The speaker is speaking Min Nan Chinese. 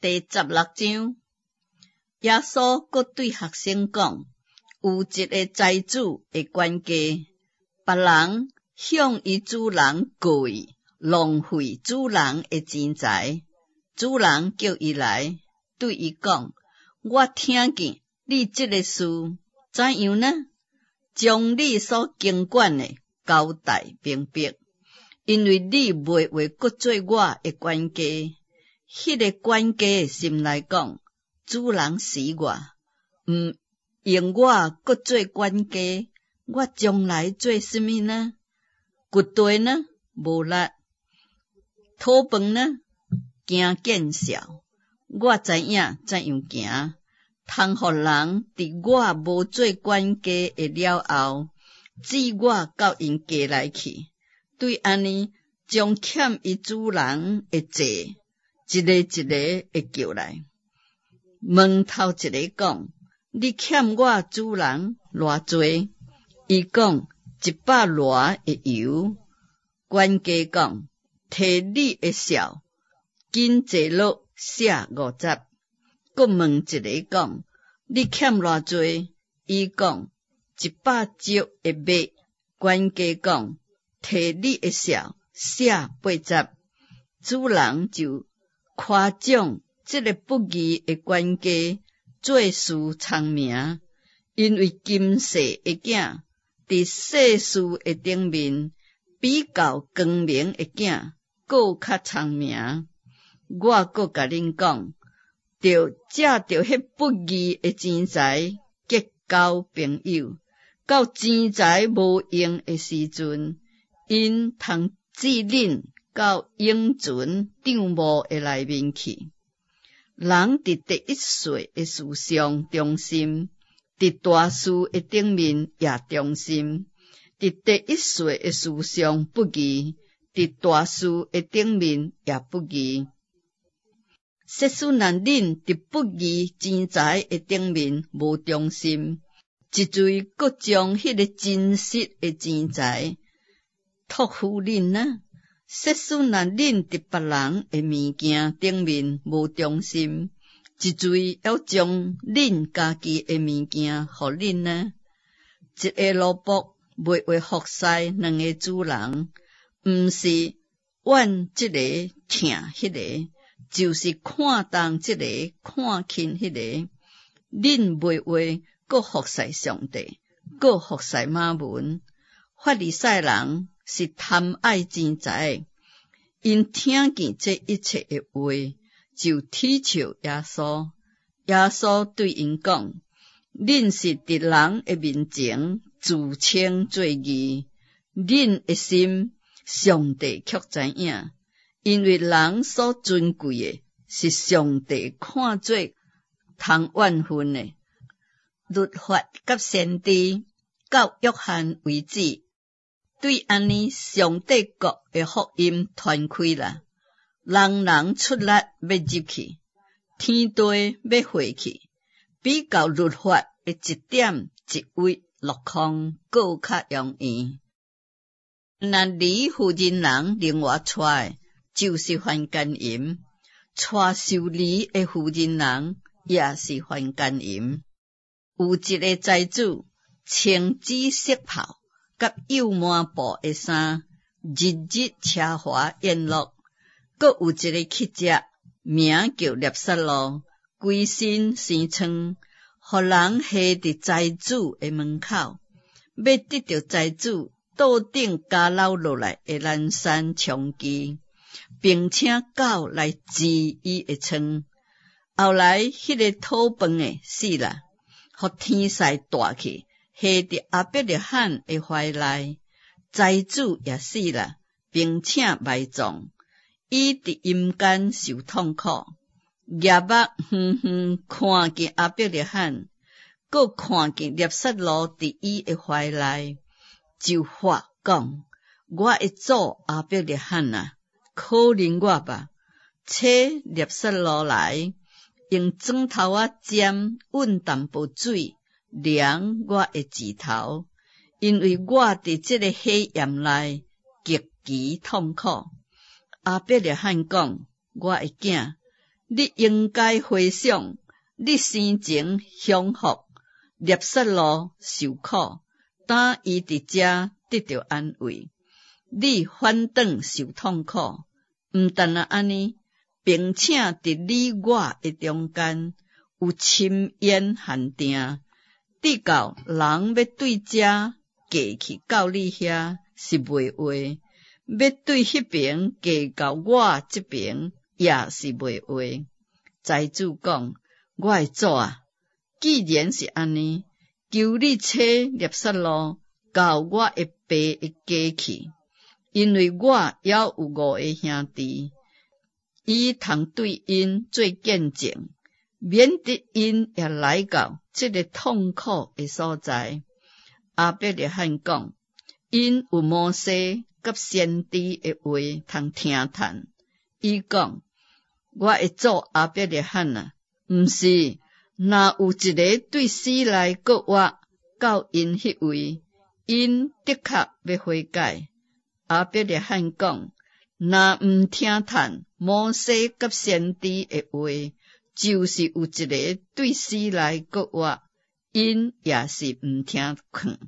第十六章，耶穌閣對學生講：有一个財主的管家，別人向伊主人告伊浪費主人的錢財。主人叫伊來，對伊講：我聽見你這个事怎樣呢？將你所經管的交代明白，因為你袂話閣做我的管家。彼个管家的心內講：主人死我，毋用我閣做管家，我將來做啥物呢？掘地呢？無力；討飯呢？驚見笑。我知影怎樣行，通予人佇我無做管家的了後，指我到𪜶家內去。對按呢，將欠伊主人的債，一个一个的叫來，問頭一个講：你欠我主人偌濟？伊講：100籮的油。管家講：提你的數，緊坐落寫50。閣問一个講：你欠偌濟？伊講：100石的麥。管家講：提你的數，寫80。主人就誇獎這个不義的管家做事聰明，因為今世的囝佇世事的頂面，比較光明的囝閣較聰明。我閣共恁講，著藉著彼不義的錢財結交朋友，到錢財無用的時陣，𪜶通置恁到永存帳幕的內面去。人佇第一歲的事上忠心，佇大事的頂面也忠心；佇第一歲的事上不義，佇大事的頂面也不義。設使若恁佇不義錢財的頂面無忠心，是誰閣將彼个真實的錢財託付恁呢？設使若恁佇別人的物件頂面無忠心，是誰猶將恁家己的物件予恁呢？一个奴僕袂話服侍兩个主人，毋是怨這个疼彼个，就是看重這个看輕彼个。恁袂話閣服侍上帝，閣服侍瑪門。法利賽人是貪愛錢財，𪜶聽見這一切的話，就恥笑耶穌。耶穌對𪜶講：恁是佇人的面前自稱做義，恁的心上帝卻知影，因為人所尊貴的，是上帝看做通怨恨的。律法佮先知到約翰為止，對按呢，上帝國的福音傳開啦，人人出力欲入去，天地欲過去，比到律法的一點一畫落空，閣較容易。若離婦人人另外娶的，就是犯姦淫；娶受離的婦人人，也是犯姦淫。有一个財主穿紫色袍佮幼麻布的衫，日日奢華宴樂。閣有一个乞食，名叫納撒路，規身生瘡，予人下佇財主的門口，欲得著財主桌頂交落落來的爛散充飢，並請狗來膣伊的瘡。後來，彼个討飯的死啦，予天使帶去，下佇亞伯拉罕的懷內。財主也死啦，並且埋葬。伊佇陰間受痛苦，舉目遠遠看見亞伯拉罕，閣看見納撒路佇伊的懷內，就發講：我的祖亞伯拉罕啊，可憐我吧！請納撒路來，用指頭仔尖抿淡薄水，涼我的舌頭，因為我佇這个火焰內極其痛苦。亞伯拉罕講：我的囝，你應該回想，你生前降服辣撒魯受苦，當伊佇遮得著安慰，你反轉受痛苦。毋但按呢，並且佇你我的中間有深淵限定，直到人欲對遮過去到你遐是袂話，欲對彼爿過到我這爿也是袂話。財主講：我的主啊，既然是按呢，求你差辣撒魯到我的爸的家去，因為我猶有五個兄弟，伊通對𪜶做見證，免得𪜶也來到這个痛苦的所在。亞伯拉罕講：𪜶有摩西佮先知的話通聽聽。伊講：我的祖亞伯拉罕啊，毋是，若有一个對死內閣活到𪜶彼位，𪜶的確欲悔改。亞伯拉罕講：若毋聽聽摩西佮先知的話，就是有一个對死內閣活，𪜶也是毋聽勸。